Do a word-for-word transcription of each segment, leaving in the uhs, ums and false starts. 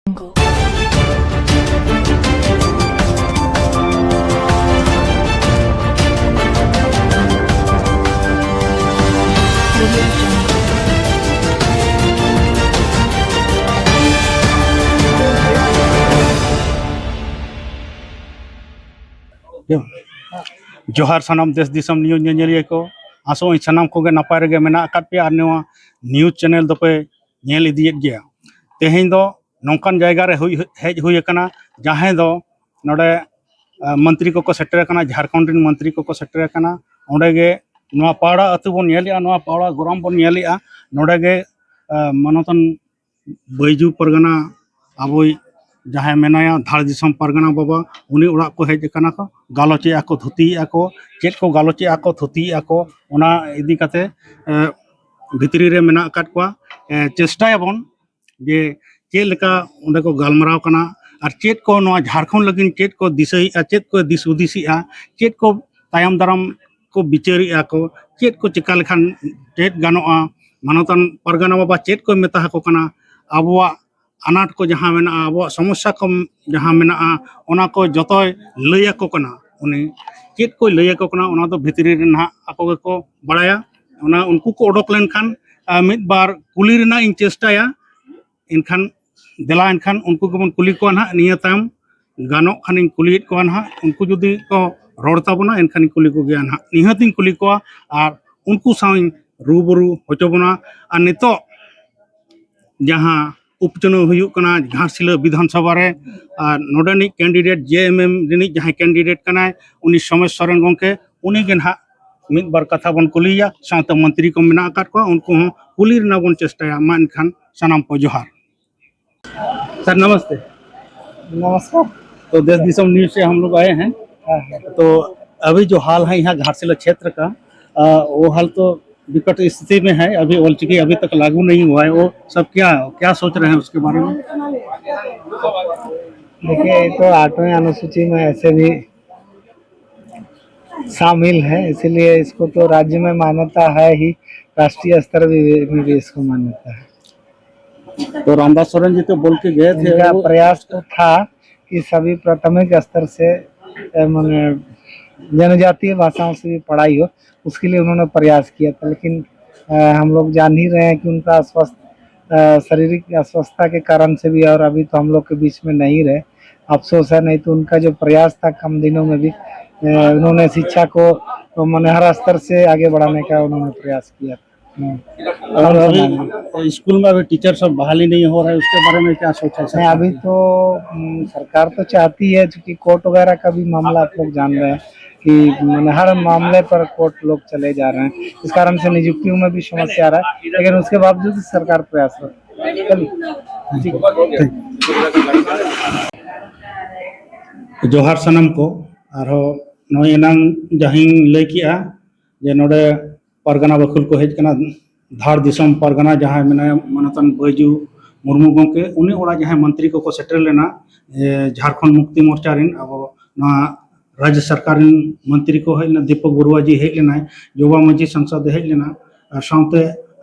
ᱡᱚᱦᱟᱨ ᱥᱟᱱᱟᱢ ᱫᱮᱥ ᱫᱤᱥᱚᱢ ᱱᱤᱭᱩᱡᱽ ᱧᱮᱧᱮᱞᱤᱭᱟᱹ ᱠᱚ, ᱟᱥᱚᱜ ᱟᱹᱧ ᱥᱟᱱᱟᱢ ᱠᱚᱜᱮ ᱱᱟᱯᱟᱭ ᱨᱮᱜᱮ ᱢᱮᱱᱟᱜ ᱟᱠᱟᱫ ᱯᱮᱭᱟ ᱟᱨ ᱱᱚᱣᱟ ᱱᱤᱭᱩᱡᱽ ᱪᱮᱱᱮᱞ ᱫᱚᱯᱮ ᱧᱮᱞ ᱤᱫᱤᱭᱮᱫ ᱜᱮᱭᱟ᱾ ᱛᱮᱦᱮᱧ ᱫᱚ ᱱᱚᱝᱠᱟᱱ ᱡᱟᱭᱜᱟ ᱨᱮ ᱦᱩᱭ, ᱦᱮᱡ ᱦᱩᱭ ᱟᱠᱟᱱᱟ, ᱡᱟᱦᱟᱸᱭ ᱫᱚ ᱱᱚᱰᱮ, ᱟ, ᱢᱚᱱᱛᱨᱤ ᱠᱚᱠᱚ ᱥᱮᱴᱮᱨ ᱟᱠᱟᱱᱟ, ᱡᱷᱟᱲᱠᱷᱚᱸᱰ ᱨᱮᱱ ᱢᱚᱱᱛᱨᱤ ᱠᱚᱠᱚ ᱥᱮᱴᱮᱨ ᱟᱠᱟᱱᱟ᱾ ᱚᱸᱰᱮ ᱜᱮ ᱱᱚᱣᱟ ᱯᱟᱣᱲᱟ ᱟᱹᱛᱩ ᱵᱚᱱ ᱧᱮᱞᱮᱜᱼᱟ, ᱱᱚᱣᱟ ᱯᱟᱣᱲᱟ ᱜᱚᱨᱟᱢ ᱵᱚᱱ ᱧᱮᱞᱮᱜᱼᱟ᱾ ᱱᱚᱰᱮ ᱜᱮ, ᱟ, ᱢᱟᱱᱚᱛᱟᱱ ᱵᱟᱹᱭᱡᱩ ᱯᱟᱨᱜᱟᱱᱟ, ᱟᱵᱚᱭᱤᱡ ᱡᱟᱦᱟᱸᱭ ᱢᱮᱱᱟᱭᱟ ᱫᱷᱟᱲ ᱫᱤᱥᱚᱢ ᱯᱟᱨᱜᱟᱱᱟ ᱵᱟᱵᱟ, ᱩᱱᱤ ᱚᱲᱟᱜ ᱠᱚ ᱦᱮᱡ ᱟᱠᱟᱱᱟ ᱠᱚ, ᱜᱟᱞᱚᱪᱮᱜᱼᱟ ᱠᱚ, ᱛᱷᱩᱛᱤᱭᱮᱜᱼᱟ ᱠᱚ, ᱪᱮᱫ ᱠᱚ ᱜᱟᱞᱚᱪᱮᱜᱼᱟ ᱠᱚ, ᱛᱷᱩᱛᱤᱭᱮᱜᱼᱟ ᱠᱚ, ᱚᱱᱟ ᱤᱫᱤ ᱠᱟᱛᱮ, ᱮ, ᱵᱷᱤᱛᱨᱤ ᱨᱮ ᱢᱮᱱᱟᱜ ᱟᱠᱟᱫ ᱠᱚᱣᱟ᱾ ᱮ, ᱪᱮᱥᱴᱟᱭᱟᱵᱚᱱ ᱡᱮ ᱪᱮᱫ ᱞᱮᱠᱟ ᱚᱸᱰᱮ ᱠᱚ ᱜᱟᱞᱢᱟᱨᱟᱣ ᱠᱟᱱᱟ ᱟᱨ ᱪᱮᱫ ᱠᱚ ᱱᱚᱣᱟ ᱡᱷᱟᱲᱠᱷᱚᱸᱰ ᱞᱟᱹᱜᱤᱫ ᱪᱮᱫ ᱠᱚ ᱫᱤᱥᱟᱹᱭᱮᱜᱼᱟ, ᱪᱮᱫ ᱠᱚ ᱫᱤᱥ ᱦᱩᱫᱤᱥᱮᱜᱼᱟ, ᱪᱮᱫ ᱠᱚ ᱛᱟᱭᱚᱢ ᱫᱟᱨᱟᱢ ᱠᱚ ᱵᱤᱪᱟᱹᱨᱮᱜᱼᱟ ᱠᱚ, ᱪᱮᱫ ᱠᱚ ᱪᱮᱠᱟ ᱞᱮᱠᱷᱟᱱ ᱪᱮᱫ ᱜᱟᱱᱚᱜᱼᱟ, ᱢᱟᱱᱚᱛᱟᱱ ᱯᱟᱨᱜᱟᱱᱟ ᱵᱟᱵᱟ ᱪᱮᱫ ᱠᱚᱭ ᱢᱮᱛᱟ ᱟᱠᱚ ᱠᱟᱱᱟ, ᱟᱵᱚᱣᱟᱜ ᱟᱱᱟᱴ ᱠᱚ ᱡᱟᱦᱟᱸ ᱢᱮᱱᱟᱜᱼᱟ, ᱟᱵᱚᱣᱟᱜ ᱥᱚᱢᱚᱥᱥᱟ ᱠᱚ ᱡᱟᱦᱟᱸ ᱢᱮᱱᱟᱜᱼᱟ, ᱚᱱᱟ ᱠᱚ ᱡᱚᱛᱚᱭ ᱞᱟᱹᱭ ᱟᱠᱚ ᱠᱟᱱᱟ᱾ ᱩᱱᱤ ᱪᱮᱫ ᱠᱚᱭ ᱞᱟᱹᱭ ᱟᱠᱚ ᱠᱟᱱᱟ, ᱚᱱᱟ ᱫᱚ ᱵᱷᱤᱛᱨᱤ ᱨᱮ ᱱᱟᱦᱟᱜ ᱟᱠᱚ ᱜᱮᱠᱚ ᱵᱟᱲᱟᱭᱟ᱾ ᱚᱱᱟ ᱩᱱᱠᱩ ᱠᱚ ᱚᱰᱚᱠ ᱞᱮᱱᱠᱷᱟᱱ, ᱟ, ᱢᱤᱫ ᱵᱟᱨ ᱠᱩᱞᱤ ᱨᱮᱱᱟᱜ ᱤᱧ ᱪᱮᱥᱴᱟᱭᱟ᱾ ᱮᱱᱠᱷᱟᱱ ᱫᱮᱞᱟ, ᱮᱱᱠᱷᱟᱱ ᱩᱱᱠᱩ ᱜᱮᱵᱚᱱ ᱠᱩᱞᱤ ᱠᱚᱣᱟ ᱱᱟᱦᱟᱜ᱾ ᱱᱤᱭᱟᱹ ᱛᱟᱭᱚᱢ ᱜᱟᱱᱚᱜ ᱠᱷᱟᱱᱤᱧ ᱠᱩᱞᱤᱭᱮᱫ ᱠᱚᱣᱟ ᱱᱟᱦᱟᱜ, ᱩᱱᱠᱩ ᱡᱩᱫᱤ ᱠᱚ ᱨᱚᱲ ᱛᱟᱵᱚᱱᱟ, ᱮᱱᱠᱷᱟᱱᱤᱧ ᱠᱩᱞᱤ ᱠᱚᱜᱮᱭᱟ ᱱᱟᱦᱟᱜ, ᱱᱤᱦᱟᱹᱛᱤᱧ ᱠᱩᱞᱤ ᱠᱚᱣᱟ᱾ ᱟᱨ ᱩᱱᱠᱩ ᱥᱟᱶᱤᱧ ᱨᱩᱵᱟᱹᱨᱩ ᱦᱚᱪᱚ ᱵᱚᱱᱟ᱾ ᱟᱨ ᱱᱤᱛᱚᱜ ᱡᱟᱦᱟᱸ ᱩᱯᱪᱟᱹᱱᱟᱣ ᱦᱩᱭᱩᱜ ᱠᱟᱱᱟ ᱜᱷᱟᱴᱥᱤᱞᱟᱹ ᱵᱤᱫᱷᱟᱱ ᱥᱚᱵᱷᱟ ᱨᱮ, ᱟᱨ ᱱᱚᱰᱮᱱᱤᱡ ᱠᱮᱱᱰᱤᱰᱮᱴ, ᱡᱮ ᱮᱢ ᱮᱢ ᱨᱤᱱᱤᱡ ᱡᱟᱦᱟᱸᱭ ᱠᱮᱱᱰᱤᱰᱮᱴ ᱠᱟᱱᱟᱭ, ᱩᱱᱤ ᱥᱚᱢᱮᱥ ᱥᱚᱨᱮᱱ ᱜᱚᱢᱠᱮ, ᱩᱱᱤ ᱜᱮ ᱱᱟᱦᱟᱜ ᱢᱤᱫ ᱵᱟᱨ ᱠᱟᱛᱷᱟ ᱵᱚᱱ ᱠᱩᱞᱤᱭᱮᱭᱟ᱾ ᱥᱟᱶᱛᱮ ᱢᱚᱱᱛᱨᱤ ᱠᱚ ᱢᱮᱱᱟᱜ ᱟᱠᱟᱫ ᱠᱚᱣᱟ, ᱩᱱᱠᱩ ᱦᱚᱸ ᱠᱩᱞᱤ ᱨᱮᱱᱟᱜ ᱵᱚᱱ ᱪᱮᱥᱴᱟᱭᱟ᱾ ᱢᱟ ᱮᱱᱠᱷᱟᱱ ᱥᱟᱱᱟᱢ ᱠᱚ ᱡᱚᱦᱟᱨ᱾ सर, नमस्ते। नमस्कार। तो देश दिशम न्यूज से हम लोग आए हैं। हाँ, हाँ। तो अभी जो हाल है यहाँ घाटशिला क्षेत्र का, अ, वो हाल तो विकट स्थिति में है, अभी ऑलचिकी अभी तक लागू नहीं हुआ है, वो सब क्या, क्या सोच रहे हैं उसके बारे में? देखिए, ये तो आठवीं अनुसूची में ऐसे भी शामिल है, इसीलिए इसको तो राज्य में मान्यता है ही, राष्ट्रीय स्तर भी, में भी इसको मान्यता है। तो रामदास सोरेन जी तो बोल के गए थे उनका वो। प्रयास तो था कि सभी प्राथमिक स्तर से, ए, माने जनजातीय भाषाओं से भी पढ़ाई हो, उसके लिए उन्होंने प्रयास किया था। लेकिन अ, हम लोग जान ही रहे हैं कि उनका अस्वस्थ, अ, शारीरिक अस्वस्थता के कारण से भी, और अभी तो हम लोग के बीच में नहीं रहे। अफसोस है, नहीं तो उनका जो प्रयास था कम दिनों में भी, अ, उन्होंने शिक्षा को, तो माने हर स्तर से आगे बढ़ाने का उन्होंने प्रयास किया। हम्म। और अभी स्कूल में अभी टीचर सब बहाली नहीं हो रहा है, उसके बारे में क्या सोच है नहीं, सरकार अभी की? तो, हम्म, सरकार तो चाहती है, चूंकि कोर्ट वगैरह का भी मामला आप लोग जान रहे हैं कि माने हर मामले पर कोर्ट लोग चले जा रहे हैं, इस कारण से नियुक्तियों में भी समस्या आ रहा है, लेकिन उसके बावजूद सरकार प्रयासरत है। चलिए। ठीक। ᱡᱚᱦᱟᱨ ᱥᱟᱱᱟᱢ ᱠᱚ᱾ ᱟᱨᱦᱚᱸ ᱱᱚᱜᱼᱚᱭ ᱮᱱᱟᱝ ᱡᱟᱦᱟᱸᱧ ᱞᱟᱹᱭ ᱠᱮᱜᱼᱟ ᱡᱮ ᱱᱚᱰᱮ ᱯᱟᱨᱜᱟᱱᱟ ᱵᱟᱹᱠᱷᱩᱞ ᱠᱚ ᱦᱮᱡ ᱠᱟᱱᱟ, ᱫᱷᱟᱲ ᱫᱤᱥᱚᱢ ᱯᱟᱨᱜᱟᱱᱟ ᱡᱟᱦᱟᱸᱭ ᱢᱮᱱᱟᱭᱟ ᱢᱟᱱᱚᱛᱟᱱ ᱵᱟᱹᱭᱡᱩ ᱢᱩᱨᱢᱩ ᱜᱚᱢᱠᱮ, ᱩᱱᱤ ᱚᱲᱟᱜ ᱡᱟᱦᱟᱸᱭ ᱢᱚᱱᱛᱨᱤ ᱠᱚᱠᱚ ᱥᱮᱴᱮᱨ ᱞᱮᱱᱟ, ᱮ, ᱡᱷᱟᱲᱠᱷᱚᱸᱰ ᱢᱩᱠᱛᱤ ᱢᱳᱨᱪᱟ ᱨᱮᱱ ᱟᱵᱚ ᱱᱚᱣᱟ ᱨᱟᱡᱽ ᱥᱚᱨᱠᱟᱨ ᱨᱮᱱ ᱢᱚᱱᱛᱨᱤ ᱠᱚ ᱦᱮᱡ ᱞᱮᱱᱟ, ᱫᱤᱯᱚᱠ ᱵᱚᱨᱩᱣᱟ ᱡᱤ ᱦᱮᱡ ᱞᱮᱱᱟᱭ, ᱡᱚᱵᱟ ᱢᱟᱹᱡᱷᱤ ᱥᱟᱝᱥᱚᱫ ᱮ ᱦᱮᱡ ᱞᱮᱱᱟ, ᱟᱨ ᱥᱟᱶᱛᱮ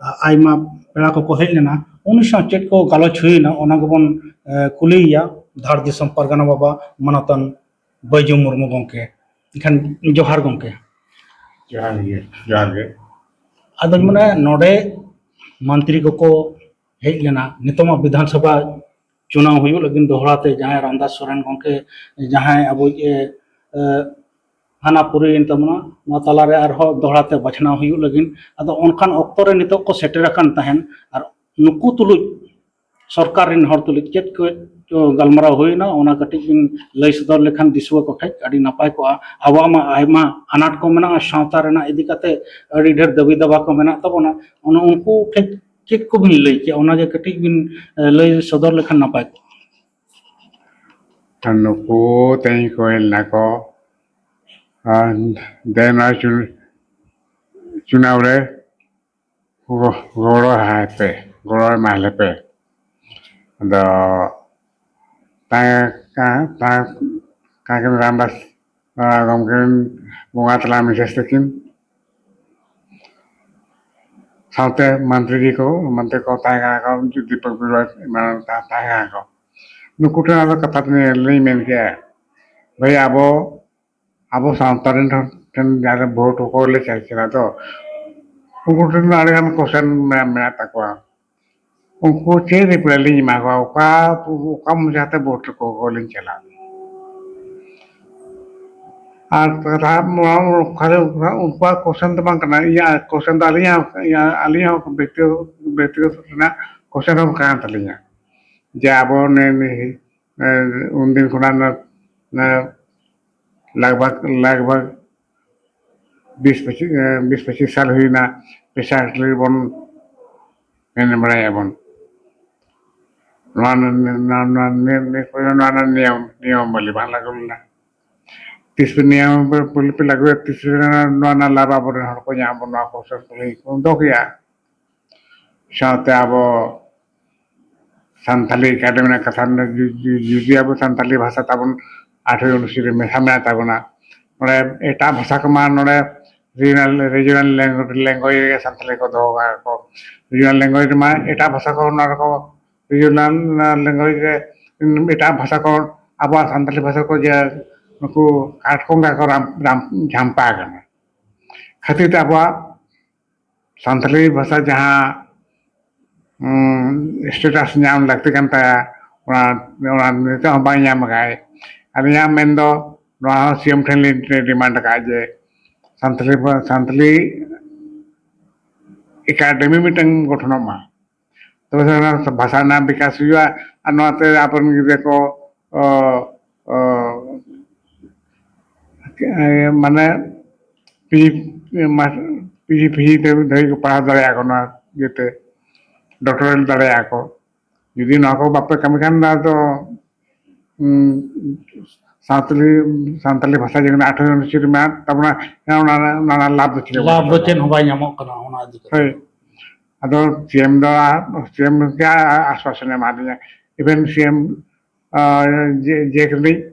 ᱟᱭᱢᱟ ᱯᱮᱲᱟ ᱠᱚᱠᱚ ᱦᱮᱡ ᱞᱮᱱᱟ᱾ ᱩᱱᱤ ᱥᱟᱶ ᱪᱮᱫ ᱠᱚ ᱜᱟᱞᱚᱪ ᱦᱩᱭᱱᱟ, ᱚᱱᱟ ᱜᱮᱵᱚᱱ, ᱮ, ᱠᱩᱞᱤᱭᱮᱭᱟ ᱫᱷᱟᱲ ᱫᱤᱥᱚᱢ ᱯᱟᱨᱜᱟᱱᱟ ᱵᱟᱵᱟ ᱢᱟᱱᱚᱛᱟᱱ ᱵᱟᱹᱭᱡᱩ ᱢᱩᱨᱢᱩ ᱜᱚᱢᱠᱮ᱾ ᱮᱱᱠᱷᱟᱱ ᱡᱚᱦᱟᱨ ᱜᱚᱢᱠᱮ᱾ ᱡᱚᱦᱟᱨ ᱜᱮ, ᱡᱚᱦᱟᱨ ᱜᱮ᱾ ᱟᱫᱚᱧ ᱢᱮᱱᱟ, ᱱᱚᱰᱮ ᱢᱚᱱᱛᱨᱤ ᱠᱚᱠᱚ ᱦᱮᱡ ᱞᱮᱱᱟ, ᱱᱤᱛᱚᱜ ᱢᱟ ᱵᱤᱫᱷᱟᱱ ᱥᱚᱵᱷᱟ ᱪᱩᱱᱟᱣ ᱦᱩᱭᱩᱜ ᱞᱟᱹᱜᱤᱫ ᱫᱚᱦᱲᱟ ᱛᱮ, ᱡᱟᱦᱟᱸᱭ ᱨᱟᱢᱫᱟᱥ ᱥᱚᱨᱮᱱ ᱜᱚᱢᱠᱮ, ᱡᱟᱦᱟᱸᱭ ᱟᱵᱚᱭᱤᱡ ᱮ, ᱮ, ᱦᱟᱱᱟ ᱯᱩᱨᱤᱭᱮᱱ ᱛᱟᱵᱚᱱᱟ, ᱱᱚᱣᱟ ᱛᱟᱞᱟᱨᱮ ᱟᱨᱦᱚᱸ ᱫᱚᱦᱲᱟ ᱛᱮ ᱵᱟᱪᱷᱱᱟᱣ ᱦᱩᱭᱩᱜ ᱞᱟᱹᱜᱤᱫ᱾ ᱟᱫᱚ ᱚᱱᱠᱟᱱ ᱚᱠᱛᱚ ᱨᱮ ᱱᱤᱛᱚᱜ ᱠᱚ ᱥᱮᱴᱮᱨ ᱟᱠᱟᱱ ᱛᱟᱦᱮᱸᱱ, ᱟᱨ ᱱᱩᱠᱩ ᱛᱩᱞᱩᱡ, ᱥᱚᱨᱠᱟᱨ ᱨᱮᱱ ᱦᱚᱲ ᱛᱩᱞᱩᱡ ᱪᱮᱫ ᱠᱚ ᱪᱚ ᱜᱟᱞᱢᱟᱨᱟᱣ ᱦᱩᱭᱱᱟ, ᱚᱱᱟ ᱠᱟᱹᱴᱤᱡ ᱵᱤᱱ ᱞᱟᱹᱭ ᱥᱚᱫᱚᱨ ᱞᱮᱠᱷᱟᱱ ᱫᱤᱥᱩᱣᱟᱹ ᱠᱚ ᱴᱷᱮᱡ ᱟᱹᱰᱤ ᱱᱟᱯᱟᱭ ᱠᱚᱜᱼᱟ᱾ ᱟᱵᱚᱣᱟᱜ ᱢᱟ ᱟᱭᱢᱟ ᱟᱱᱟᱴ ᱠᱚ ᱢᱮᱱᱟᱜᱼᱟ, ᱥᱟᱶᱛᱟ ᱨᱮᱱᱟᱜ ᱤᱫᱤ ᱠᱟᱛᱮ ᱟᱹᱰᱤ ᱰᱷᱮᱨ ᱫᱟᱹᱵᱤ ᱫᱟᱵᱟ ᱠᱚ ᱢᱮᱱᱟᱜ ᱛᱟᱵᱚᱱᱟ, ᱚᱱᱟ ᱩᱱᱠᱩ ᱴᱷᱮᱡ ᱪᱮᱫ ᱠᱚᱵᱤᱱ ᱞᱟᱹᱭ ᱠᱮᱭᱟ, ᱚᱱᱟᱜᱮ ᱠᱟᱹᱴᱤᱡ ᱵᱤᱱ, ᱮ, ᱞᱟᱹᱭ ᱥᱚᱫᱚᱨ ᱞᱮᱠᱷᱟᱱ ᱱᱟᱯᱟᱭ ᱠᱚᱜᱼᱟ᱾ ᱟᱨ ᱱᱩᱠᱩ ᱛᱮᱦᱮᱧ ᱠᱚ ᱦᱮᱡ ᱞᱮᱱᱟ ᱠᱚ, ᱟᱨ ᱫᱮᱱᱟ ᱪᱩᱱ-, ᱪᱩᱱᱟᱣ ᱨᱮ ᱜᱚ-, ᱜᱚᱲᱚ ᱟᱭ ᱯᱮ, ᱜᱚᱲᱚ ᱮᱢᱟᱭ ᱞᱮᱯᱮ᱾ ᱟᱫᱚ ᱛᱟᱦᱮᱸ ᱠᱟ-, ᱛᱟᱦᱮᱸ ᱠᱟᱱ ᱨᱟᱢᱫᱟᱥ ᱵᱟᱵᱟ ᱜᱚᱢᱠᱮ ᱨᱮᱱ ᱵᱚᱸᱜᱟ ᱛᱟᱞᱟ ᱢᱤᱥᱮᱥ ᱛᱟᱹᱠᱤᱱ᱾ ᱥᱟᱶᱛᱮ ᱢᱚᱱᱛᱨᱤ ᱡᱤ ᱠᱚ, ᱢᱚᱱᱛᱨᱤ ᱠᱚ ᱛᱟᱦᱮᱸ ᱠᱟᱱᱟ ᱠᱚ, ᱫᱤᱯᱚᱠ ᱵᱤᱨᱣᱟ ᱮᱢᱟᱱ ᱛᱟ-, ᱛᱟᱦᱮᱸ ᱠᱟᱱᱟ ᱠᱚ᱾ ᱱᱩᱠᱩ ᱴᱷᱮᱱ ᱟᱫᱚ ᱠᱟᱛᱷᱟ ᱞᱤᱧ ᱢᱮᱱ ᱠᱮᱜᱼᱟ, ᱵᱷᱟᱹᱭ, ᱟᱵᱚ, ᱟᱵᱚ ᱥᱟᱶᱛᱟ ᱨᱮᱱ ᱴᱷᱮᱱ ᱡᱟᱦᱟᱸ ᱨᱮ ᱵᱷᱳᱴ ᱠᱚ ᱞᱮ ᱪᱟᱞ ᱠᱟᱱᱟ ᱛᱚ, ᱩᱱᱠᱩ ᱴᱷᱮᱱ ᱟᱹᱰᱤ ᱜᱟᱱ ᱠᱚᱥᱪᱮᱱ ᱢᱮᱱᱟᱜ, ᱢᱮᱱᱟᱜ ᱛᱟᱠᱚᱣᱟ᱾ ᱩᱱᱠᱩ ᱪᱮᱫ ᱨᱤᱯᱞᱟᱭ ᱞᱤᱧ ᱮᱢᱟ ᱠᱚᱣᱟ? ᱚᱠᱟ, ᱚᱠᱟ ᱢᱚᱪᱟᱛᱮ ᱵᱷᱳᱴ ᱠᱚ ᱞᱤᱧ ᱪᱟᱞᱟᱜᱼᱟ? ᱟᱨ ᱠᱟᱛᱷᱟ ᱱᱚᱣᱟ, ᱚᱠᱟ ᱨᱮ ᱩᱱᱠᱩᱣᱟᱜ ᱠᱚᱥᱪᱮᱱ ᱫᱚ ᱵᱟᱝ ᱠᱟᱱᱟ, ᱤᱧᱟᱹᱜ ᱠᱚᱥᱪᱮᱱ ᱫᱚ ᱟᱹᱞᱤᱧᱟᱜ, ᱟᱹᱞᱤᱧᱟᱜ ᱵᱮᱠᱛᱤᱜᱚᱛ, ᱵᱮᱠᱛᱤᱜᱚᱛ ᱨᱮᱱᱟᱜ ᱠᱚᱥᱪᱮᱱ ᱦᱚᱸ ᱠᱟᱱ ᱛᱟᱹᱞᱤᱧᱟ᱾ ᱡᱮ ᱟᱵᱚ ᱱᱮ-, ᱱᱮ-, ᱮ, ᱩᱱᱫᱤᱱ ᱠᱷᱚᱱᱟᱜ ᱱᱮ-, ᱱᱮ-, ᱞᱟᱜᱽ ᱵᱷᱟᱜᱽ, ᱞᱟᱜᱽ ᱵᱷᱟᱜᱽ ᱵᱤᱥ ᱯᱚᱸᱪᱤᱥ, ᱮ, ᱵᱤᱥ ᱯᱚᱸᱪᱤᱥ ᱥᱟᱞ ᱦᱩᱭᱱᱟ, ᱯᱮᱥᱟ ᱠᱟᱴᱞᱟᱨᱤ ᱵᱚᱱ ᱢᱮᱱ ᱵᱟᱲᱟᱭᱮᱫᱼᱟ ᱵᱚᱱ᱾ ᱱᱚᱣᱟ, ᱱᱚᱣᱟ, ᱱᱚᱣᱟ, ᱱᱤᱭᱚᱢ, ᱱᱤᱭᱚᱢ ᱵᱟᱹᱞᱤ ᱵᱟᱝ ᱞᱟᱹᱜᱩ ᱞᱮᱱᱟ᱾ ᱛᱤᱥ ᱯᱮ ᱱᱤᱭᱚᱢ ᱯᱮ, ᱯᱮ ᱞᱟᱹᱜᱩᱭᱟ, ᱛᱤᱥ ᱯᱮ ᱱᱚᱣᱟ ᱨᱮᱱᱟᱜ ᱞᱟᱵᱷ ᱟᱵᱚᱨᱮᱱ ᱦᱚᱲ ᱠᱚ ᱧᱟᱢ ᱟᱵᱚᱱ, ᱱᱚᱣᱟ ᱠᱚ ᱥᱚᱨᱠᱟᱨ ᱠᱚ ᱫᱚᱦᱚ ᱠᱮᱭᱟ᱾ ᱥᱟᱶᱛᱮ ᱟᱵᱚ ᱥᱟᱱᱛᱟᱞᱤ ᱮᱠᱟᱰᱮᱢᱤ ᱨᱮᱱᱟᱜ ᱠᱟᱛᱷᱟ ᱨᱮ ᱡᱩ-, ᱡᱩ-, ᱡᱩᱫᱤ ᱟᱵᱚ ᱥᱟᱱᱛᱟᱞᱤ ᱵᱷᱟᱥᱟ ᱛᱟᱵᱚᱱ ᱟᱴᱷᱨᱚ ᱚᱱᱩᱥᱩᱪᱤ ᱨᱮ ᱢᱮᱥᱟ ᱢᱮᱱᱟᱜ ᱛᱟᱵᱚᱱᱟ, ᱱᱚᱰᱮ ᱮᱴᱟᱜ ᱵᱷᱟᱥᱟ ᱠᱚᱢᱟ ᱱᱚᱰᱮ regional, regional language ᱨᱮᱜᱮ ᱥᱟᱱᱛᱟᱞᱤ ᱠᱚ ᱫᱚᱦᱚ ᱠᱟᱜᱼᱟ ᱠᱚ᱾ Regional language ᱨᱮᱢᱟ ᱮᱴᱟᱜ ᱵᱷᱟᱥᱟ ᱠᱚ ᱚᱱᱟ ᱨᱮᱠᱚ regional language ᱨᱮ ᱮᱴᱟᱜ ᱵᱷᱟᱥᱟ ᱠᱚ ᱟᱵᱚᱣᱟᱜ ᱥᱟᱱᱛᱟᱞᱤ ᱵᱷᱟᱥᱟ ᱠᱚ ᱡᱮ ᱱᱩᱠᱩ ᱠᱟᱴᱠᱚᱢ ᱞᱮᱠᱟ ᱠᱚ ᱨᱟᱢ-, ᱨᱟᱢ-, ᱡᱷᱟᱢᱯᱟ ᱟᱠᱟᱱᱟ᱾ ᱠᱷᱟᱹᱛᱤᱨ ᱛᱮ ᱟᱵᱚᱣᱟᱜ ᱥᱟᱱᱛᱟᱞᱤ ᱵᱷᱟᱥᱟ ᱡᱟᱦᱟᱸ, ᱩᱸ, status ᱧᱟᱢ ᱞᱟᱹᱠᱛᱤ ᱠᱟᱱ ᱛᱟᱭᱟ, ᱚᱱᱟ, ᱚᱱᱟ ᱱᱤᱛᱚᱜ ᱦᱚᱸ ᱵᱟᱭ ᱧᱟᱢ ᱟᱠᱟᱫᱼᱟᱭ᱾ ᱟᱹᱞᱤᱧᱟᱜ ᱢᱮᱱ ᱫᱚ ᱱᱚᱣᱟ ᱦᱚᱸ ᱥᱤ ᱮᱢ ᱴᱷᱮᱱ ᱞᱤᱧ demand ᱟᱠᱟᱫᱼᱟ ᱡᱮ ᱥᱟᱱᱛᱟᱞᱤ ᱵᱷᱟ-, ᱥᱟᱱᱛᱟᱞᱤ ᱮᱠᱟᱰᱮᱢᱤ ᱢᱤᱫᱴᱟᱝ ᱜᱚᱴᱷᱚᱱᱚᱜ ᱢᱟ᱾ ᱛᱚᱵᱮ ᱥᱮ ᱚᱱᱟ ᱵᱷᱟᱥᱟ ᱨᱮᱱᱟᱜ ᱵᱤᱠᱟᱥ ᱦᱩᱭᱩᱜᱼᱟ᱾ ᱟᱨ ᱱᱚᱣᱟᱛᱮ ᱟᱵᱚᱨᱮᱱ ᱜᱤᱫᱽᱨᱟᱹ ᱠᱚ, ᱚ, ᱚ, ᱮ, ᱢᱟᱱᱮ PG, ᱢᱟ-, PG, PG ᱫᱷᱟᱹᱵᱤᱡ ᱠᱚ ᱯᱟᱲᱦᱟᱣ ᱫᱟᱲᱮᱭᱟᱜᱼᱟ ᱠᱚ, ᱱᱚᱣᱟ ᱤᱭᱟᱹᱛᱮ doctorate ᱫᱟᱲᱮᱭᱟᱜᱼᱟ ᱠᱚ᱾ ᱡᱩᱫᱤ ᱱᱚᱣᱟ ᱠᱚ ᱵᱟᱯᱮ ᱠᱟᱹᱢᱤ ᱠᱷᱟᱱ ᱫᱚ ᱟᱫᱚ, ᱩᱸ, ᱥᱟᱱᱛᱟᱞᱤ, ᱥᱟᱱᱛᱟᱞᱤ ᱵᱷᱟᱥᱟ ᱡᱮ ᱟᱴᱷᱨᱚ ᱚᱱᱩᱥᱩᱪᱤ ᱨᱮ ᱢᱮᱱᱟᱜ ᱛᱟᱵᱚᱱᱟ, ᱚᱱᱟ, ᱚᱱᱟ, ᱚᱱᱟ ᱞᱟᱵᱷ ᱫᱚ ᱪᱮᱫ ᱦᱚᱸ ᱞᱟᱵᱷ ᱫᱚ ᱵᱟᱹᱱᱩᱜᱼᱟ᱾ ᱪᱮᱫ ᱦᱚᱸ ᱵᱟᱭ ᱧᱟᱢᱚᱜ ᱠᱟᱱᱟ ᱚᱱᱟ ᱤᱫᱤ ᱠᱟᱛᱮ᱾ ᱦᱳᱭ᱾ ᱟᱫᱚ CM ᱫᱚ, CM ᱜᱮ ᱟᱥᱣᱟᱥᱚᱱ ᱮ ᱮᱢᱟ ᱫᱤᱧᱟ᱾ Even CM, ᱟ, ᱡᱮ, ᱡᱮ ᱠᱟᱹᱱᱟᱹᱧ,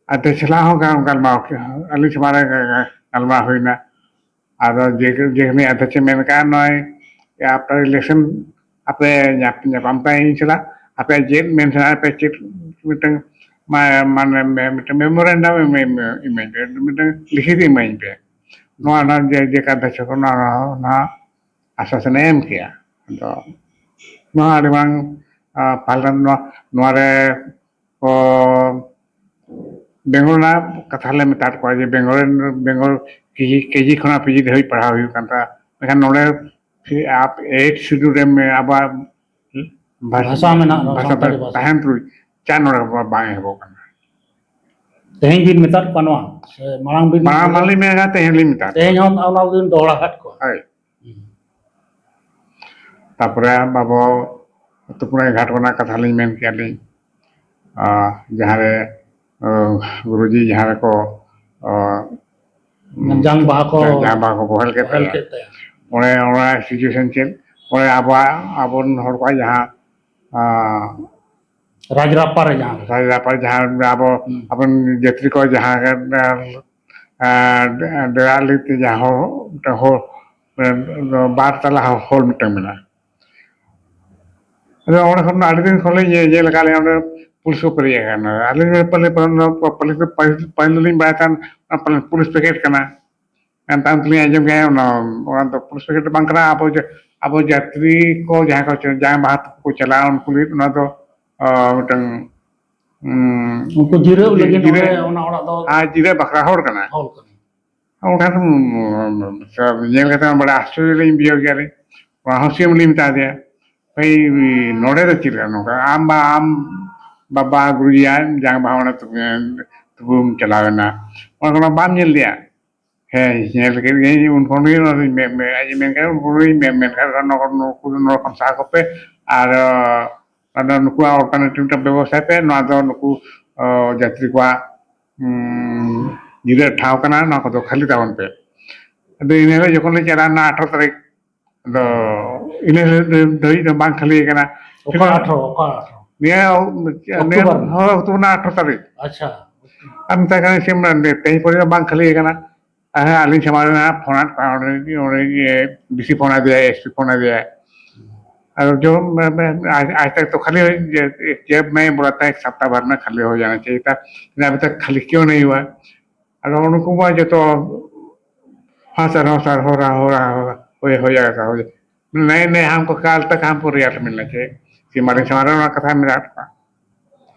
ᱟᱫᱚ ᱥᱟᱞᱟᱜ ᱦᱚᱸ ᱜᱟᱞ-, ᱜᱟᱞᱢᱟᱨᱟᱣ ᱠᱮᱫᱼᱟ᱾ ᱟᱹᱞᱤᱧ ᱥᱟᱢᱟᱝ ᱨᱮ ᱜᱟ-, ᱜᱟ-, ᱜᱟᱞᱢᱟᱨᱟᱣ ᱦᱩᱭᱱᱟ᱾ ᱟᱫᱚ ᱡᱮ, ᱡᱮ ᱠᱟᱹᱱᱟᱹᱧ ᱟᱫᱚ ᱪᱮᱫ ᱢᱮᱱ ᱠᱟᱜᱼᱟ, ᱱᱚᱜᱼᱚᱭ, after election ᱟᱯᱮ ᱧᱟᱯ-, ᱧᱟᱯᱟᱢ ᱛᱟᱭ ᱤᱧ ᱥᱟᱞᱟᱜ, ᱟᱯᱮ ᱪᱮᱫ ᱢᱮᱱ ᱥᱟᱱᱟᱭᱮᱫ ᱯᱮ, ᱪᱮᱫ ᱢᱤᱫᱴᱟᱝ ᱢᱟ-, ᱢᱟᱱᱮ ᱢᱮ-, ᱢᱤᱫᱴᱟᱝ memorandum ᱮᱢ, ᱮᱢ, ᱤᱢᱟᱹᱧ ᱯᱮ, ᱢᱤᱫᱴᱟᱝ ᱞᱤᱠᱷᱤᱛ ᱤᱢᱟᱹᱧ ᱯᱮ᱾ ᱱᱚᱣᱟ, ᱱᱚᱣᱟ ᱡᱮ, ᱡᱮ ᱠᱟᱛᱷᱟ ᱪᱚ ᱱᱚᱣᱟ, ᱱᱚᱣᱟ, ᱱᱚᱣᱟ ᱟᱥᱟᱥᱚᱱᱮ ᱮᱢ ᱠᱮᱜᱼᱟ᱾ ᱟᱫᱚ ᱱᱚᱣᱟ ᱟᱹᱰᱤ ᱢᱟᱨᱟᱝ, ᱟ, ᱯᱟᱞᱮᱱ ᱱᱚᱣᱟ, ᱱᱚᱣᱟ ᱨᱮ ᱠᱚ ᱵᱮᱝᱜᱚᱞ ᱨᱮᱱᱟᱜ ᱠᱟᱛᱷᱟ ᱞᱮ ᱢᱮᱛᱟᱫ ᱠᱚᱣᱟ ᱡᱮ ᱵᱮᱝᱜᱚᱞ ᱨᱮᱱ, ᱵᱮᱝᱜᱚᱞ ᱠᱮᱡᱤ, ᱠᱮᱡᱤ ᱠᱷᱚᱱᱟᱜ ᱯᱤᱡᱤ ᱫᱷᱟᱹᱵᱤᱡ ᱯᱟᱲᱦᱟᱣ ᱦᱩᱭᱩᱜ ᱠᱟᱱ ᱛᱟᱦᱮᱸᱫ, ᱢᱮᱱᱠᱷᱟᱱ ᱱᱚᱰᱮ ᱯᱷᱤ-, ᱟᱯ-, eighth schedule ᱨᱮ ᱢᱮ-, ᱟᱵᱚᱣᱟᱜ ᱵᱷᱟᱥᱟ, ᱵᱷᱟᱥᱟ ᱢᱮᱱᱟᱜ ᱨᱮᱦᱚᱸ, ᱵᱷᱟᱥᱟ ᱥᱟᱱᱛᱟᱲᱤ ᱵᱷᱟᱥᱟ᱾ ᱛᱟᱦᱮᱱ ᱛᱩᱞᱩᱡ ᱪᱟ ᱱᱚᱰᱮ ᱵᱟᱝ ᱮᱦᱚᱵᱚᱜ ᱠᱟᱱᱟ᱾ ᱛᱮᱦᱮᱧ ᱵᱤᱱ ᱢᱮᱛᱟᱫ ᱠᱚᱣᱟ ᱱᱚᱣᱟ, ᱥᱮ ᱢᱟᱲᱟᱝ ᱵᱤᱱ ᱢᱟᱲᱟᱝ ᱢᱟᱞᱤᱧ ᱢᱮᱱᱟ, ᱛᱮᱦᱮᱧ ᱞᱤᱧ ᱢᱮᱛᱟᱫ ᱛᱮᱦᱮᱧ ᱦᱚᱸ ᱚᱱᱟ ᱵᱤᱱ ᱫᱚᱦᱲᱟ ᱟᱠᱟᱫ ᱠᱚᱣᱟ? ᱦᱳᱭ᱾ ᱦᱩᱸ᱾ ᱛᱟᱯᱚᱨᱮ ᱟᱵᱚ ᱛᱩᱯᱩᱱᱟᱭ ᱜᱷᱟᱴ ᱨᱮᱱᱟᱜ ᱠᱟᱛᱷᱟ ᱞᱤᱧ ᱢᱮᱱ ᱠᱮᱜᱼᱟ ᱞᱤᱧ, ᱟᱨ ᱡᱟᱦᱟᱸ ᱨᱮ, ᱟᱸ, ᱜᱩᱨᱩᱡᱤ ᱡᱟᱦᱟᱸ ᱨᱮᱠᱚ, ᱟᱸ, ᱡᱟᱝ ᱵᱟᱦᱟ ᱠᱚ ᱡᱟᱝ ᱵᱟᱦᱟ ᱠᱚ ᱵᱚᱦᱮᱞ ᱠᱮᱫ ᱵᱚᱦᱮᱞ ᱛᱟᱭᱟ᱾ ᱠᱮᱫ ᱛᱟᱭᱟ᱾ ᱚᱱᱮ ᱚᱱᱟ situation ᱪᱮᱫ? ᱚᱱᱮ ᱟᱵᱚᱣᱟᱜ, ᱟᱵᱚᱨᱮᱱ ᱦᱚᱲ ᱠᱚᱣᱟᱜ ᱡᱟᱦᱟᱸ, ᱟᱸ, ᱨᱟᱡᱽᱨᱟᱯᱯᱟ ᱨᱮ ᱡᱟᱦᱟᱸ ᱨᱮ᱾ ᱨᱟᱡᱽᱨᱟᱯᱯᱟ ᱨᱮ ᱡᱟᱦᱟᱸ ᱨᱮ ᱟᱵᱚ, ᱦᱩᱸ᱾ ᱟᱵᱚᱨᱮᱱ ᱡᱟᱹᱛᱨᱤ ᱠᱚ ᱡᱟᱦᱟᱸ ᱨᱮ, ᱟᱸ, ᱰᱮᱨᱟ ᱞᱟᱹᱜᱤᱫ ᱛᱮ ᱡᱟᱦᱟᱸ ᱦᱚᱲ, ᱢᱤᱫᱴᱟᱝ ᱦᱚᱲ, ᱵᱟᱨ ᱛᱟᱞᱟ ᱦᱚᱲ ᱢᱤᱫᱴᱟᱝ ᱢᱮᱱᱟᱜᱼᱟ᱾ ᱟᱫᱚ ᱚᱸᱰᱮ ᱠᱷᱚᱱ ᱟᱹᱰᱤ ᱫᱤᱱ ᱠᱷᱚᱱ ᱞᱤᱧ ᱧᱮ-, ᱧᱮᱞ ᱟᱠᱟᱫ ᱞᱤᱧ ᱚᱸᱰᱮ ᱯᱩᱞᱤᱥ ᱠᱚ ᱯᱮᱨᱮᱡ ᱟᱠᱟᱱᱟ᱾ ᱟᱹᱞᱤᱧ ᱫᱚ ᱯᱟᱞᱮ, ᱯᱟᱞᱮ, ᱯᱟᱞᱮ, ᱯᱟᱹᱦᱤᱞ, ᱯᱟᱹᱦᱤᱞ ᱫᱚᱞᱤᱧ ᱵᱟᱲᱟᱭ ᱛᱟᱦᱮᱸᱫ ᱚᱱᱟ ᱯᱟᱞᱮ ᱯᱩᱞᱤᱥ ᱯᱮᱠᱮᱴ ᱠᱟᱱᱟ᱾ ᱮᱱᱛᱟᱝ ᱛᱮᱞᱤᱧ ᱟᱸᱡᱚᱢ ᱠᱮᱫᱟ ᱚᱱᱟ, ᱚᱱᱟ ᱫᱚ ᱯᱩᱞᱤᱥ ᱯᱮᱠᱮᱴ ᱫᱚ ᱵᱟᱝ ᱠᱟᱱᱟ, ᱟᱵᱚ ᱡᱟ-, ᱟᱵᱚ ᱡᱟᱛᱨᱤ ᱠᱚ ᱡᱟᱦᱟᱸᱭ ᱠᱚ ᱪᱟ-, ᱡᱟᱦᱟᱸᱭ ᱵᱟᱦᱟ ᱛᱩᱯᱩ ᱠᱚ ᱪᱟᱞᱟᱜᱼᱟ ᱩᱱᱠᱩ ᱞᱟᱹᱜᱤᱫ ᱚᱱᱟ ᱫᱚ, ᱟ, ᱢᱤᱫᱴᱟᱝ, ᱩᱸ, ᱩᱱᱠᱩ ᱡᱤᱨᱟᱹᱜ ᱞᱟᱹᱜᱤᱫ ᱡᱤᱨᱟᱹ-, ᱚᱸᱰᱮ ᱚᱱᱟ ᱚᱲᱟᱜ ᱫᱚ ᱟᱨ ᱡᱤᱨᱟᱹ ᱵᱟᱠᱷᱨᱟ ᱦᱚᱲ ᱠᱟᱱᱟ᱾ ᱦᱚᱲ ᱠᱟᱱᱟ᱾ ᱚᱱᱠᱟ ᱫᱚ, ᱧᱮᱞ ᱠᱟᱛᱮ ᱦᱚᱸ ᱵᱟᱲᱟ ᱟᱥᱪᱚᱨᱡᱚ ᱞᱤᱧ ᱵᱩᱡᱷᱟᱹᱣ ᱠᱮᱜᱼᱟ ᱞᱤᱧ᱾ ᱚᱱᱟ ᱦᱚᱸ ᱥᱤᱢ ᱞᱤᱧ ᱢᱮᱛᱟ ᱫᱮᱭᱟ, "ᱵᱷᱟᱹᱭ, ᱱᱚᱰᱮ ᱫᱚ ᱪᱮᱫ ᱞᱮᱠᱟ ᱱᱚᱝᱠᱟ? ᱟᱢ ᱵᱟ-, ᱟᱢ ᱵᱟᱵᱟ ᱜᱩᱨᱩᱭᱟ ᱡᱟᱝ ᱵᱟᱦᱟ ᱚᱸᱰᱮ ᱛᱩᱯᱩ-, ᱛᱩᱯᱩᱢ ᱪᱟᱞᱟᱣ ᱮᱱᱟ, ᱚᱱᱟ ᱠᱚ ᱵᱟᱢ ᱧᱮᱞ ᱞᱮᱜᱼᱟ?" ᱦᱮᱸ, ᱧᱮᱞ ᱠᱮᱫ ᱜᱤᱭᱟᱹᱧ, ᱩᱱ ᱠᱷᱚᱱ ᱜᱮ ᱚᱱᱟ ᱫᱚᱧ ᱢᱮ-, ᱢᱮ-, ᱟᱡ ᱮ ᱢᱮᱱ ᱠᱷᱟᱱ, ᱩᱱ ᱠᱷᱚᱱ ᱜᱤᱧ ᱢᱮ-, ᱢᱮᱱ ᱠᱷᱟᱱ, "ᱱᱚᱣᱟ ᱠᱚ ᱱᱩᱠᱩ ᱫᱚ ᱱᱚᱰᱮ ᱠᱷᱚᱱ ᱥᱟᱦᱟ ᱠᱚᱯᱮ, ᱟᱨ, ᱟᱨ ᱱᱩᱠᱩᱣᱟᱜ alternative ᱢᱤᱫᱴᱟᱝ ᱵᱮᱵᱚᱥᱛᱷᱟᱭ ᱯᱮ, ᱱᱚᱣᱟ ᱫᱚ ᱱᱩᱠᱩ, ᱚ, ᱡᱟᱛᱨᱤ ᱠᱚᱣᱟᱜ, ᱩᱸ, ᱡᱤᱨᱟᱹᱜ ᱴᱷᱟᱶ ᱠᱟᱱᱟ, ᱱᱚᱣᱟ ᱠᱚᱫᱚ ᱠᱷᱟᱹᱞᱤ ᱛᱟᱵᱚᱱ ᱯᱮ᱾" ᱟᱫᱚ ᱤᱱᱟᱹ ᱦᱤᱞᱳᱜ ᱡᱚᱠᱷᱚᱱ ᱞᱮ ᱪᱟᱞᱟᱣ ᱮᱱᱟ, ᱟᱴᱷᱨᱚ ᱛᱟᱹᱨᱤᱠᱷ, ᱟᱫᱚ ᱤᱱᱟᱹ ᱦᱤᱞᱳᱜ ᱫᱷᱟᱹᱵᱤᱡ ᱫᱚ ᱵᱟᱝ ᱠᱷᱟᱹᱞᱤ ᱟᱠᱟᱱᱟ᱾ ᱚᱠᱟ ᱟᱴᱷᱨᱚ? ᱚᱠᱟ ᱟᱴᱷᱨᱚ? ᱱᱤᱭᱟᱹ, ᱱᱤᱭᱟᱹ ᱚᱠᱴᱳᱵᱚᱨ? ᱦᱳᱭ, ᱚᱠᱴᱳᱵᱚᱨ ᱨᱮᱱᱟᱜ ᱟᱴᱷᱨᱚ ᱛᱟᱹᱨᱤᱠᱷ᱾ ᱟᱪᱪᱷᱟ᱾ ᱟᱨ ᱢᱮᱛᱟᱭ ᱠᱟᱱᱟ, "ᱥᱤᱢ, ᱛᱮᱦᱮᱧ ᱯᱚᱨᱡᱚᱱᱛᱚ ᱵᱟᱝ ᱠᱷᱟᱹᱞᱤ ᱟᱠᱟᱱᱟ᱾" ᱦᱮᱸ, ᱟᱹᱞᱤᱧ ᱥᱟᱢᱟᱝ ᱨᱮ ᱱᱟᱦᱟᱜ ᱯᱷᱳᱱ ᱟᱫ ᱠᱚᱣᱟ, ᱚᱸᱰᱮ, ᱚᱸᱰᱮ ᱜᱮ ᱵᱤᱥᱤ ᱯᱷᱳᱱ ᱟᱫᱮᱭᱟ, ᱮᱥ ᱯᱤ ᱯᱷᱳᱱ ᱟᱫᱮᱭᱟ᱾ ᱟᱨ ᱡᱚᱢ, ᱢᱮ, ᱢᱮ, ᱟᱡ, ᱟᱡ ᱛᱮ ᱛᱚ ᱠᱷᱟᱹᱞᱤ ᱦᱚᱭ ᱡᱮ, ᱡᱮᱵᱽ ᱢᱮ ᱵᱚᱞᱟᱛᱮ ᱮᱠ ᱥᱟᱯᱛᱟ ᱵᱷᱟᱨ ᱢᱮ ᱠᱷᱟᱹᱞᱤ ᱦᱚᱭ ᱡᱟᱱᱟ ᱪᱟᱦᱤᱭᱮ ᱛᱷᱟ, ᱟᱵᱷᱤ ᱛᱟᱠ ᱠᱷᱟᱹᱞᱤ ᱠᱭᱚᱸ ᱱᱟᱦᱤ ᱦᱩᱣᱟ? ᱟᱫᱚ ᱩᱱᱠᱩ ᱢᱟ ᱡᱚᱛᱚ ᱦᱟᱸ ᱥᱟᱨ, ᱦᱚᱸ ᱥᱟᱨ, ᱦᱚ ᱨᱟᱦᱟ, ᱦᱚ ᱨᱟᱦᱟ, ᱦᱚᱭ, ᱦᱚᱭ ᱡᱟᱭᱜᱟ ᱛᱷᱟ, ᱦᱚᱭ᱾ ᱱᱮᱭ, ᱱᱮᱭ ᱦᱟᱢᱠᱚ ᱠᱟᱞ ᱛᱟᱠ ᱦᱟᱢᱠᱚ ᱨᱤᱭᱟᱴ ᱢᱤᱞᱱᱟ ᱪᱟᱦᱤᱭᱮ᱾ ᱥᱤᱢ ᱟᱹᱞᱤᱧ ᱥᱟᱢᱟᱝ ᱨᱮ ᱚᱱᱟ ᱠᱟᱛᱷᱟ ᱢᱮᱱᱟᱜ ᱠᱚᱣᱟ᱾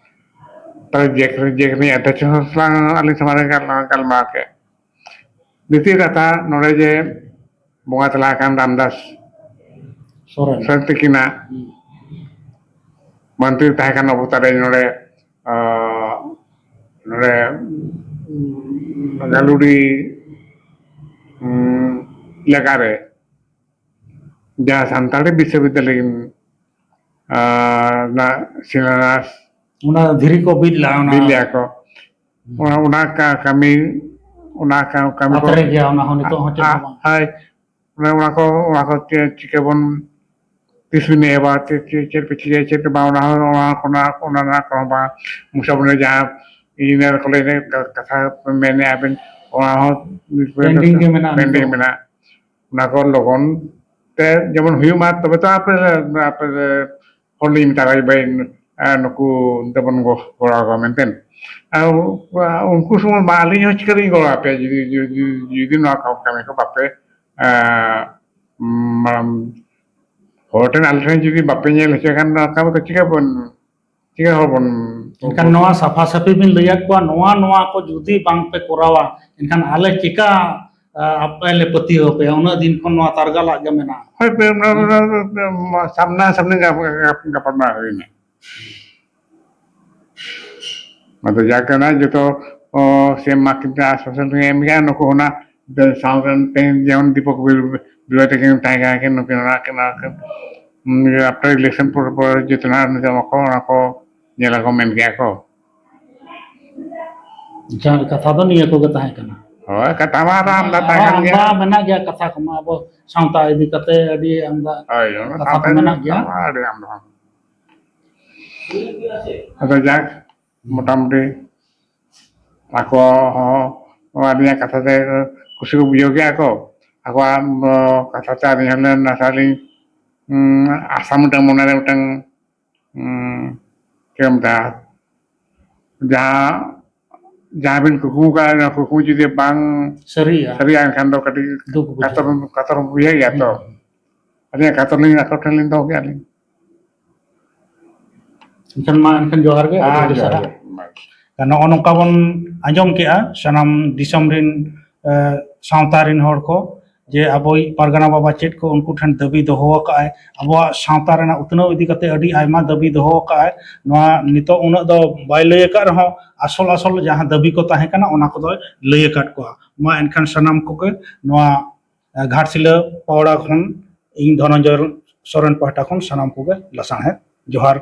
ᱛᱟᱦᱞᱮ ᱡᱮ, ᱡᱮ ᱠᱚ ᱟᱫᱷᱟ ᱪᱚ ᱥᱟᱞᱟᱝ ᱟᱹᱞᱤᱧ ᱥᱟᱢᱟᱝ ᱨᱮ ᱜᱟᱞ-, ᱜᱟᱞᱢᱟᱨᱟᱣ ᱠᱮᱫ᱾ ᱫᱤᱛᱤᱭᱚ ᱠᱟᱛᱷᱟ, ᱱᱚᱰᱮ ᱡᱮ ᱵᱚᱸᱜᱟ ᱛᱟᱞᱟ ᱟᱠᱟᱱ ᱨᱟᱢᱫᱟᱥ ᱥᱚᱨᱮᱱ᱾ ᱥᱚᱨᱮᱱ ᱛᱤᱠᱤᱱᱟᱜ ᱦᱩᱸ᱾ ᱢᱚᱱᱛᱨᱤ ᱛᱟᱦᱮᱸ ᱠᱟᱱ ᱚᱵᱚᱛᱟᱨ ᱨᱮ ᱱᱚᱰᱮ, ᱟᱸ, ᱱᱚᱰᱮ, ᱩᱸ, ᱜᱟᱞᱩᱰᱤ, ᱩᱸ, ᱮᱞᱟᱠᱟ ᱨᱮ ᱡᱟᱦᱟᱸ ᱥᱟᱱᱛᱟᱲᱤ ᱵᱤᱥᱥᱚᱵᱤᱫᱽᱫᱟᱞᱚᱭ, ᱟᱸ, ᱨᱮᱱᱟᱜ ᱥᱤᱞᱟᱵᱟᱥ ᱚᱱᱟ ᱫᱷᱤᱨᱤ ᱠᱚ ᱵᱤᱫ ᱞᱮᱜᱼᱟ, ᱚᱱᱟ ᱵᱤᱫ ᱞᱮᱜᱼᱟ ᱠᱚ᱾ ᱦᱩᱸ᱾ ᱚᱱᱟ, ᱚᱱᱟ ᱠᱟ-, ᱠᱟᱹᱢᱤ, ᱚᱱᱟ ᱠᱟ-, ᱠᱟᱹᱢᱤ ᱠᱚ ᱟᱛᱨᱮ ᱜᱮᱭᱟ, ᱚᱱᱟ ᱦᱚᱸ ᱱᱤᱛᱚᱜ ᱦᱚᱸ ᱪᱮᱫ ᱟ-, ᱦᱚᱸ ᱵᱟᱝ᱾ ᱦᱳᱭ᱾ ᱚᱱᱟ, ᱚᱱᱟ ᱠᱚ, ᱚᱱᱟ ᱠᱚ ᱪᱮ-, ᱪᱤᱠᱟᱹ ᱵᱚᱱ, ᱛᱤᱥ ᱵᱤᱱ ᱮᱦᱚᱵᱟ, ᱪᱮᱫ, ᱪᱮᱫ, ᱪᱮᱫ ᱯᱮ ᱪᱤᱠᱟᱹᱭᱟ, ᱪᱮᱫ ᱯᱮ ᱵᱟᱝ, ᱚᱱᱟ ᱦᱚᱸ, ᱚᱱᱟ ᱠᱚ, ᱚᱱᱟ, ᱚᱱᱟ ᱠᱚᱦᱚᱸ ᱵᱟᱝ᱾ ᱢᱩᱥᱟᱵᱚᱱᱤ ᱡᱟᱦᱟᱸ engineer college ᱨᱮ ᱠᱟ-, ᱠᱟᱛᱷᱟ ᱯᱮ ᱢᱮᱱᱮᱜᱼᱟ ᱵᱮᱱ, ᱚᱱᱟ ᱦᱚᱸ pending ᱜᱮ ᱢᱮᱱᱟᱜᱼᱟ pending ᱱᱤᱛᱚᱜ᱾ ᱢᱮᱱᱟᱜᱼᱟ᱾ ᱚᱱᱟ ᱠᱚ ᱞᱚᱜᱚᱱ ᱛᱮ ᱡᱮᱢᱚᱱ ᱦᱩᱭᱩᱜ ᱢᱟ, ᱛᱚᱵᱮ ᱛᱚ ᱟᱯᱮ, ᱟᱯᱮ ᱦᱚᱲ ᱞᱤᱧ ᱢᱮᱛᱟ ᱠᱚᱣᱟ ᱡᱮ, "ᱵᱷᱟᱹᱭ, ᱟᱨ ᱱᱩᱠᱩ ᱫᱚᱵᱚᱱ ᱜᱚ-, ᱜᱚᱲᱚ ᱟᱠᱚᱣᱟ" ᱢᱮᱱᱛᱮ᱾ ᱟᱨ ᱩᱱᱠᱩ ᱥᱚᱢᱚᱭ ᱢᱟ ᱟᱹᱞᱤᱧ ᱦᱚᱸ ᱪᱤᱠᱟᱹ ᱞᱤᱧ ᱜᱚᱲᱚ ᱟᱯᱮᱭᱟ? ᱡᱩᱫᱤ, ᱡᱩᱫᱤ, ᱡᱩᱫᱤ ᱱᱚᱣᱟ ᱠᱚ ᱠᱟᱹᱢᱤ ᱠᱚ ᱵᱟᱯᱮ, ᱮᱸ, ᱢᱟᱲᱟᱝ ᱦᱚᱲ ᱴᱷᱮᱱ, ᱟᱞᱮ ᱴᱷᱮᱱ ᱡᱩᱫᱤ ᱵᱟᱯᱮ ᱧᱮᱞ ᱦᱚᱪᱚᱭ ᱠᱷᱟᱱ, ᱱᱚᱣᱟ ᱠᱟᱹᱢᱤ ᱠᱚ ᱪᱤᱠᱟᱹ ᱵᱚᱱ, ᱪᱤᱠᱟᱹ ᱦᱚᱲ ᱵᱚᱱ ᱮᱱᱠᱷᱟᱱ ᱱᱚᱣᱟ ᱥᱟᱯᱷᱟ ᱥᱟᱹᱯᱷᱤ ᱵᱤᱱ ᱞᱟᱹᱭᱟᱫ ᱠᱚᱣᱟ, ᱱᱚᱣᱟ, ᱱᱚᱣᱟ ᱠᱚ ᱡᱩᱫᱤ ᱵᱟᱝ ᱯᱮ ᱠᱚᱨᱟᱣᱟ, ᱮᱱᱠᱷᱟᱱ ᱟᱞᱮ ᱪᱤᱠᱟ, ᱟ, ᱟᱯᱮ ᱞᱮ ᱯᱟᱹᱛᱭᱟᱹᱣ ᱟᱯᱮᱭᱟ? ᱩᱱᱟᱹᱜ ᱫᱤᱱ ᱠᱷᱚᱱ ᱱᱚᱣᱟ ᱛᱟᱨᱜᱟᱞᱟᱜ ᱜᱮ ᱢᱮᱱᱟᱜᱼᱟ᱾ ᱦᱳᱭ, ᱯᱮ, ᱚᱱᱟ, ᱚᱱᱟ, ᱚᱱᱟ, ᱥᱟᱢᱱᱟ ᱥᱟᱢᱱᱤ ᱜᱟᱯ-, ᱜᱟᱯ-, ᱜᱟᱯᱟᱞᱢᱟᱨᱟᱣ ᱦᱩᱭᱱᱟ᱾ ᱟᱫᱚ ᱡᱟ ᱠᱟᱱᱟ ᱡᱚᱛᱚ, ᱚ, ᱥᱮ ᱢᱟ ᱠᱤᱱᱛᱩ ᱟᱥᱣᱟᱥᱚᱱ ᱮᱢ ᱜᱮᱭᱟ, ᱱᱩᱠᱩ ᱚᱱᱟ ᱥᱟᱶ ᱨᱮᱱ ᱛᱮᱦᱮᱧ ᱡᱮᱢᱚᱱ ᱫᱤᱯᱚᱠ ᱵᱤᱨ-, ᱵᱤᱨᱩᱣᱟ ᱛᱟᱹᱠᱤᱱ ᱛᱟᱦᱮᱸ ᱠᱟᱱᱟ ᱠᱤᱱ, ᱱᱩᱠᱤᱱ ᱚᱱᱟ ᱠᱤᱱ, ᱚᱱᱟ ᱠᱤᱱ, ᱩᱱ after election ᱯᱚᱨ, ᱯᱚᱨ ᱡᱚᱛᱚᱱᱟᱜ ᱱᱤᱛᱚᱜ ᱵᱟᱠᱚ, ᱚᱱᱟ ᱠᱚ ᱧᱮᱞ ᱟᱠᱚ ᱢᱮᱱ ᱠᱮᱜᱼᱟ ᱠᱚ᱾ ᱟᱪᱪᱷᱟ, ᱠᱟᱛᱷᱟ ᱫᱚ ᱱᱤᱭᱟᱹ ᱠᱚᱜᱮ ᱛᱟᱦᱮᱸ ᱠᱟᱱᱟ᱾ ᱦᱳᱭ, ᱠᱟᱛᱷᱟ ᱢᱟ ᱟᱨ ᱟᱢᱫᱟ ᱛᱟᱦᱮᱸ ᱟᱨ ᱠᱟᱱ ᱜᱮᱭᱟ᱾ ᱟᱢᱫᱟ ᱢᱮᱱᱟᱜ ᱜᱮᱭᱟ ᱠᱟᱛᱷᱟ ᱠᱚᱢᱟ, ᱟᱵᱚ ᱥᱟᱶᱛᱟ ᱤᱫᱤ ᱠᱟᱛᱮ ᱟᱹᱰᱤ ᱟᱢᱫᱟ ᱦᱳᱭ, ᱚᱱᱟ ᱠᱟᱛᱷᱟ ᱠᱚ ᱥᱟᱶᱛᱟ ᱢᱮᱱᱟᱜ ᱜᱮᱭᱟ᱾ ᱠᱟᱛᱷᱟ ᱢᱟ ᱟᱹᱰᱤ ᱟᱢᱫᱟ᱾ ᱟᱫᱚ ᱡᱟᱠ, ᱢᱚᱴᱟᱢᱩᱴᱤ ᱟᱠᱚ ᱦᱚᱸ ᱱᱚᱣᱟ ᱨᱮᱭᱟᱜ ᱠᱟᱛᱷᱟ ᱛᱮ ᱠᱩᱥᱤ ᱠᱚ ᱵᱩᱡᱷᱟᱹᱣ ᱠᱮᱜᱼᱟ ᱠᱚ᱾ ᱟᱠᱚᱣᱟᱜ, ᱚ, ᱠᱟᱛᱷᱟ ᱛᱮ ᱟᱹᱞᱤᱧ ᱦᱚᱸ ᱱᱟᱥᱮ ᱞᱤᱧ, ᱩᱸ, ᱟᱥᱟ ᱢᱤᱫᱴᱟᱝ ᱢᱚᱱᱮᱨᱮ ᱢᱤᱫᱴᱟᱝ, ᱩᱸ, ᱪᱮᱫ ᱠᱚ ᱢᱮᱛᱟᱜᱼᱟ, ᱡᱟᱦᱟᱸ, ᱡᱟᱦᱟᱸ ᱵᱤᱱ ᱠᱩᱠᱢᱩ ᱠᱟᱜᱼᱟ, ᱚᱱᱟ ᱠᱩᱠᱢᱩ ᱡᱩᱫᱤ ᱵᱟᱝ ᱥᱟᱹᱨᱤᱜᱼᱟ᱾ ᱥᱟᱹᱨᱤᱜᱼᱟ, ᱮᱱᱠᱷᱟᱱ ᱫᱚ ᱠᱟᱹᱴᱤᱡ ᱫᱩᱠ ᱵᱩᱡᱷᱟᱹᱜᱼᱟ᱾ ᱠᱟᱛᱚᱨ, ᱠᱟᱛᱚᱨ ᱵᱩᱡᱷᱟᱹᱜ ᱜᱮᱭᱟ ᱛᱚ᱾ ᱦᱩᱸ᱾ ᱟᱹᱞᱤᱧᱟᱜ ᱠᱟᱛᱚᱨ ᱞᱤᱧ ᱟᱠᱚ ᱴᱷᱮᱱ ᱞᱤᱧ ᱫᱚᱦᱚ ᱠᱮᱜᱼᱟ ᱞᱤᱧ᱾ ᱮᱱᱠᱷᱟᱱ ᱢᱟ, ᱮᱱᱠᱷᱟᱱ ᱡᱚᱦᱟᱨ ᱜᱮ, ᱟᱹᱰᱤ ᱦᱮᱸ, ᱟᱹᱰᱤ ᱡᱚᱦᱟᱨ ᱥᱟᱨᱦᱟᱣ᱾ ᱜᱮ᱾ ᱱᱚᱜᱼᱚ ᱱᱚᱝᱠᱟ ᱵᱚᱱ ᱟᱸᱡᱚᱢ ᱠᱮᱜᱼᱟ, ᱥᱟᱱᱟᱢ ᱫᱤᱥᱚᱢ ᱨᱤᱱ, ᱮ, ᱥᱟᱶᱛᱟ ᱨᱤᱱ ᱦᱚᱲ ᱠᱚ, ᱡᱮ ᱟᱵᱚᱭᱤᱡ ᱯᱟᱨᱜᱟᱱᱟ ᱵᱟᱵᱟ ᱪᱮᱫ ᱠᱚ ᱩᱱᱠᱩ ᱴᱷᱮᱱ ᱫᱟᱹᱵᱤ ᱫᱚᱦᱚ ᱟᱠᱟᱫᱼᱟᱭ, ᱟᱵᱚᱣᱟᱜ ᱥᱟᱶᱛᱟ ᱨᱮᱱᱟᱜ ᱩᱛᱱᱟᱹᱣ ᱤᱫᱤ ᱠᱟᱛᱮ ᱟᱹᱰᱤ ᱟᱭᱢᱟ ᱫᱟᱹᱵᱤ ᱫᱚᱦᱚ ᱟᱠᱟᱫᱼᱟᱭ᱾ ᱱᱚᱣᱟ ᱱᱤᱛᱚᱜ ᱩᱱᱟᱹᱜ ᱫᱚ ᱵᱟᱭ ᱞᱟᱹᱭ ᱟᱠᱟᱫ ᱨᱮᱦᱚᱸ, ᱟᱥᱚᱞ ᱟᱥᱚᱞ ᱡᱟᱦᱟᱸ ᱫᱟᱹᱵᱤ ᱠᱚ ᱛᱟᱦᱮᱸ ᱠᱟᱱᱟ, ᱚᱱᱟ ᱠᱚᱫᱚᱭ ᱞᱟᱹᱭ ᱟᱠᱟᱫ ᱠᱚᱣᱟ᱾ ᱢᱟ ᱮᱱᱠᱷᱟᱱ ᱥᱟᱱᱟᱢ ᱠᱚᱜᱮ ᱱᱚᱣᱟ, ᱮ, ᱜᱷᱟᱴᱥᱤᱞᱟᱹ ᱯᱟᱣᱲᱟ ᱠᱷᱚᱱ ᱤᱧ ᱫᱷᱚᱱᱚᱱᱡᱚᱭ ᱥᱚᱨᱮᱱ ᱯᱟᱦᱴᱟ ᱠᱷᱚᱱ ᱥᱟᱱᱟᱢ ᱠᱚᱜᱮ ᱞᱟᱥᱟᱲᱦᱮᱫ ᱡᱚᱦᱟᱨ᱾